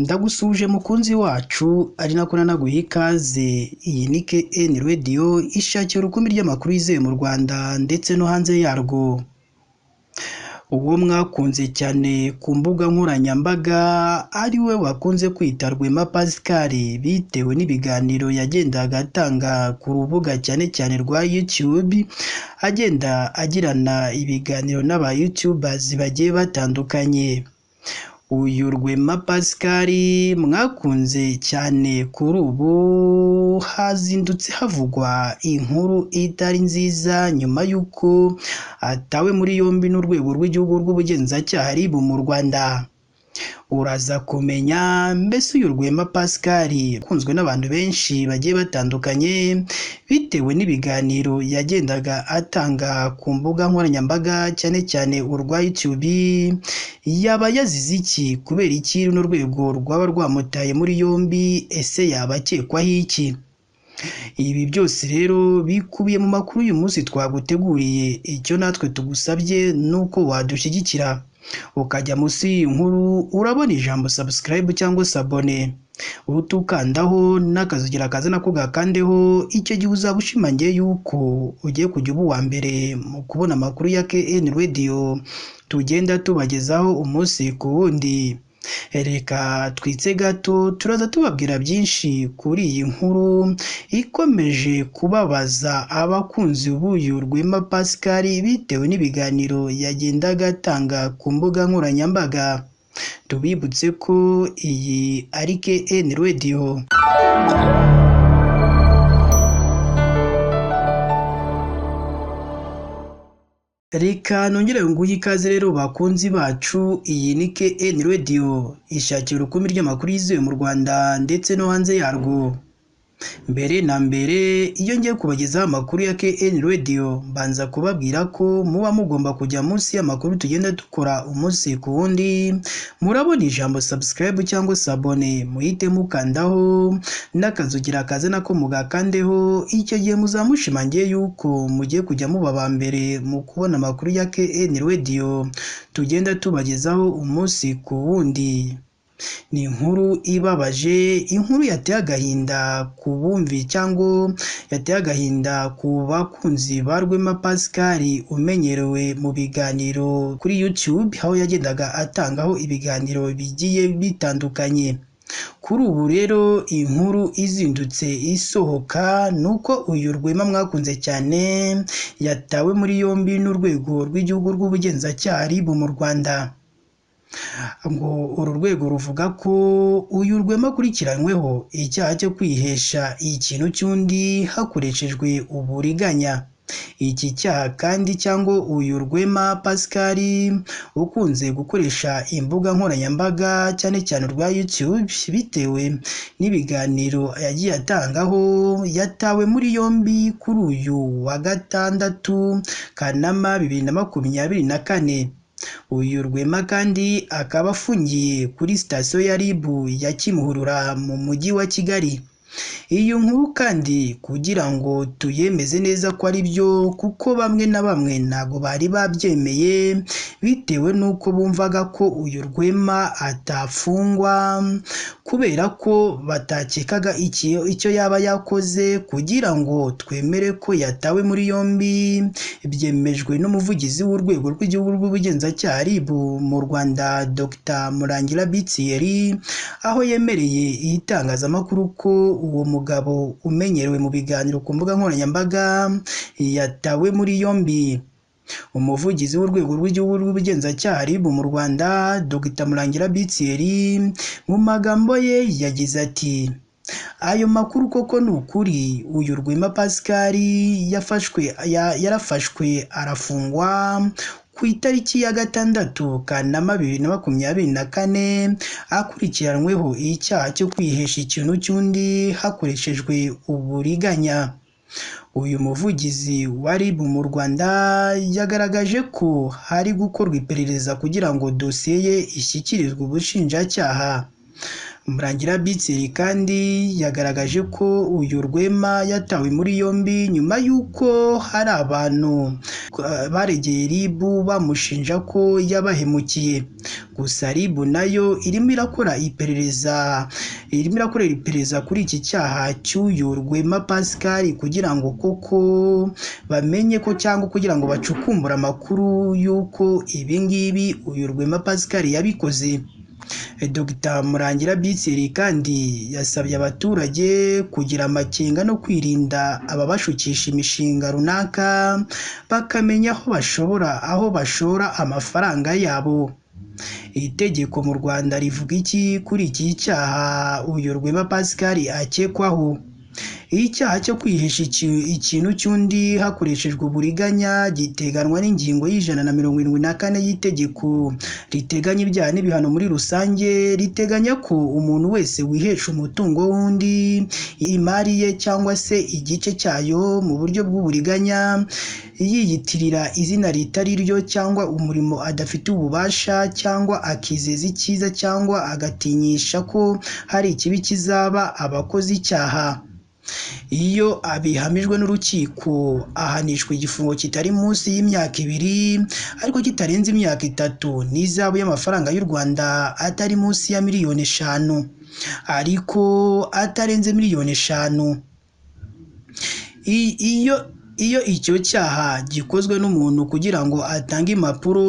Ndagusuje mukunzi wacu ari nako nanaguha ikaze, iyi ni KN Radio ishakira urukumbi ry'amakuru yizewe mu Rwanda ndetse no hanze yarwo. Uwo mwakunze cyane ku mbuga nkoranyambaga ari we wakunze kwita Rwema Pascal bitewe n'ibiganiro yagendaga atanga ku rubuga cyane cyane rwa YouTube, agenda agirana ibiganiro n'aba YouTubers bagiye batandukanye. Uyu Rwema Pascal mwakunze cyane kuri ubu hazindutse havugwa inkuru itari nziza nyuma y'uko atawe muri yombi n'urwego rw'igihugu rw'ubugenzacyaha RIB mu Rwanda. Uraza kumenya mbese uyu Rwema Pascal ukunzwe n'abantu benshi bagiye batandukanye bitewe n'ibiganiro yagendaga atanga ku mbuga nkoranyambaga cyane cyane urwa YouTube, yaba yazize iki? Kubera iki runo rwego rwaba rwamutaye muri yombi? Ese yaba akekwaho iki? Ibi byose rero bikubiye mu makuru uyu munsi twaguteguriye. Icyo natwe tugusabye ni uko wadushyigikira ukajya munsi y'iyi nkuru urabona ijambo subscribe cyangwa s'abone, utukandaho n'akazugira kaza nako gakandeho. Icyo gihe uzaba ushimangiye yuko ugiye kujya uba uwa mbere mu kubona amakuru ya KN Radio tugenda tubagezaho umunsi ku wundi. Reka twitse gato turaza tubabwira byinshi kuri iyi nkuru ikomeje kubabaza abakunzi b'uyu Rwema Pascal bitewe n'ibiganiro yagendaga atanga ku mbuga nkoranyambaga. Tubibutse ko iyi ari KN Radio. Reka nongere nguhe ikaze rero bakunzi bacu, iyi ni KN Radio ishakira urukumbi ry'amakuru yizewe mu Rwanda ndetse no hanze yarwo. Mbere na mbere iyo ngiye kubagezaho amakuru ya KN Radio mbanza kubabwira ko muba mugomba kujya munsi y'amakuru tugenda dukora umunsi ku wundi, murabona ijambo subscribe cyangwa s'abone muhite mukandaho n'akazugira kaza nako mugakandeho. Icyo gihe muzamushimangiye yuko mugiye kujya muba aba mbere mu kubona amakuru ya KN Radio tugenda tubagezaho umunsi ku wundi. Ni inkuru ibabaje, inkuru yateye agahinda ku bumvi cyangwa yateye agahinda ku bakunzi ba Rwema Pascal umenyerewe mu biganiro kuri YouTube, aho yagendaga atangaho ibiganiro bigiye bitandukanye. Kuri ubu rero inkuru izindutse isohoka ni uko uyu Rwema mwakunze cyane yatawe muri yombi n'urwego rw'igihugu rw'ubugenzacyaha RIB mu Rwanda. Ngo uru rwego ruvuga ko uyu Rwema akurikiranyweho icyaha cyo kwihesha ikintu cy'undi hakoreshejwe uburiganya. Iki cyaha kandi cyangwa uyu Rwema Pascal ukunze gukoresha imbuga nkoranyambaga cyane cyane urwa YouTube bitewe n'ibiganiro yagiye atangaho, yatawe muri yombi kuri uyu wa gatandatu Kanama 2024. Uyu Rwema kandi akaba afungiye kuri sitasiyo ya RIB ya Kimihurura mu mujyi wa Kigali. Iyi nkuru kandi kugira ngo tuyemeze neza ko ari byo, kuko bamwe na bamwe ntabwo bari babyemeye bitewe n'uko bumvaga ko uyu Rwema atafungwa kubera ko batakekaga icyo yaba yakoze kugira ngo twemere ko yatawe muri yombi. Byemejwe n'umuvugizi w'urwego rw'igihugu rw'ubugenzacyaha RIB mu Rwanda Dr Murangira Thierry, aho yemereye itangazamakuru ko uwo mugabo umenyerewe mu biganiro ku mbuga nkoranyambaga yatawe muri yombi. Umuvugizi w'urwego rw'igihugu rw'ubugenzacyaha RIB mu Rwanda Dr Murangira Thierry mu magambo ye yagize ati: ayo makuru koko ni ukuri, uyu Rwema Pascal yarafashwe arafungwa ku itariki ya 6 Kanama 2024 akurikiranyweho icyaha cyo kwihesha ikintu cy'undi hakoreshejwe uburiganya. Uyu muvugizi wa RIB mu Rwanda yagaragaje ko hari gukorwa iperereza kugira ngo dosiye ye ishyikirizwe ubushinjacyaha. Murangira Thierry kandi yagaragaje ko uyu Rwema yatawe muri yombi nyuma y'uko hari abantu baregeye RIB bamushinja ko yabahemukiye. Gusa RIB nayo irimo irakora iperereza, irimo irakorera iperereza kuri iki cyaha cy'uyu Rwema Pascal kugira ngo koko bamenye ko cyangwa kugira ngo bacukumbure amakuru y'uko ibi ngibi uyu Rwema Pascal yabikoze. Dr Murangira Bitseri kandi yasabye abaturage kugira amakenga no kwirinda ababashukisha imishinga runaka, bakamenya aho bashobora aho bashora amafaranga yabo. Itegeko mu Rwanda rivuga iki kuri iki cyaha uyu Rwema Pascal akekwaho? Icyaha cyo kwihesha ikintu cy'undi hakoreshejwe uburiganya giteganwa n'ingingo y'174 y'itegeko riteganya ibyaha n'ibihano muri rusange, riteganya ko umuntu wese wihesha umutungo w'undi, imari ye cyangwa se igice cyayo mu buryo bw'uburiganya, yiyitirira izina ritari ryo cyangwa umurimo adafite ububasha, cyangwa akizeza icyiza cyangwa agatinyisha ko hari ikibi kizaba abakoze icyaha. Iyo abihamijwe n'urukiko ahanishwa igifungo kitari munsi y'imyaka 2 ariko kitarenze imyaka 3 n'izahabu y'amafaranga y'u Rwanda atari munsi ya miliyoni 5 ariko atarenze miliyoni 5. Iyo icyo cyaha gikozwe n'umuntu kugira ngo atange impapuro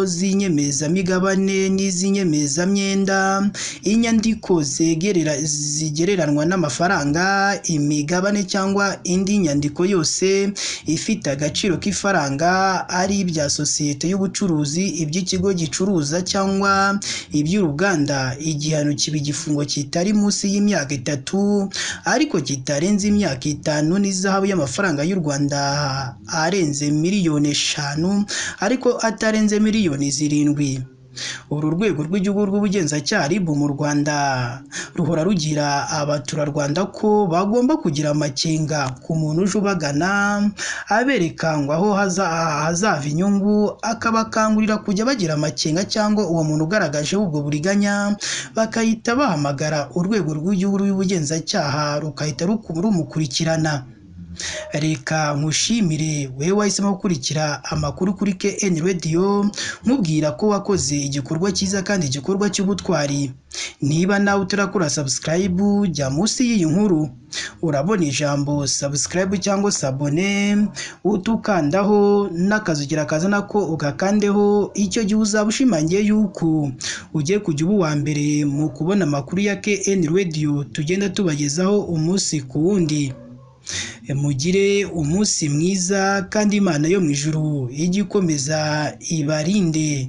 z'inyemezamigabane n'iz'inyemezamyenda, inyandiko zigereranwa n'amafaranga, imigabane cyangwa indi nyandiko yose ifite agaciro k'ifaranga, ari ibya sosiyete y'ubucuruzi, iby'ikigo gicuruza cyangwa iby'uruganda, igihano kiba igifungo kitari munsi y'imyaka 3 ariko kitarenze imyaka 5 n'izahabu y'amafaranga y'u Rwanda arenze miliyoni 5 ariko atarenze miliyoni 7. Uru rwego rw'igihugu rw'ubugenzacyaha RIB mu Rwanda ruhora rugira abaturarwanda ko bagomba kugira amakenga ku muntu uje ubagana abereka ngo aho hazava inyungu, akabakangurira kujya bagira amakenga cyangwa uwo muntu ugaragaje ubwo buriganya bakahita bahamagara urwego rw'igihugu rw'ubugenzacyaha rukahita rumukurikirana. Reka nkushimire wewe wahisemo gukurikira amakuru kuri KN Radio, nkubwira ko wakoze igikorwa cyiza kandi igikorwa cy'ubutwari. Niba nawe utarakora subscribe, jya munsi y'iyi nkuru urabona ijambo subscribe cyangwa sabone, utukandaho n'akazugira kazana ko ugakandeho. Icyo gihe uzaba ushimangiye yuko ugiye kujya uba uwa mbere mu kubona amakuru ya KN Radio tugenda tubagezaho umunsi ku wundi. Mugire umunsi mwiza kandi Imana yo mu ijuru ijye ikomeza ibarinde.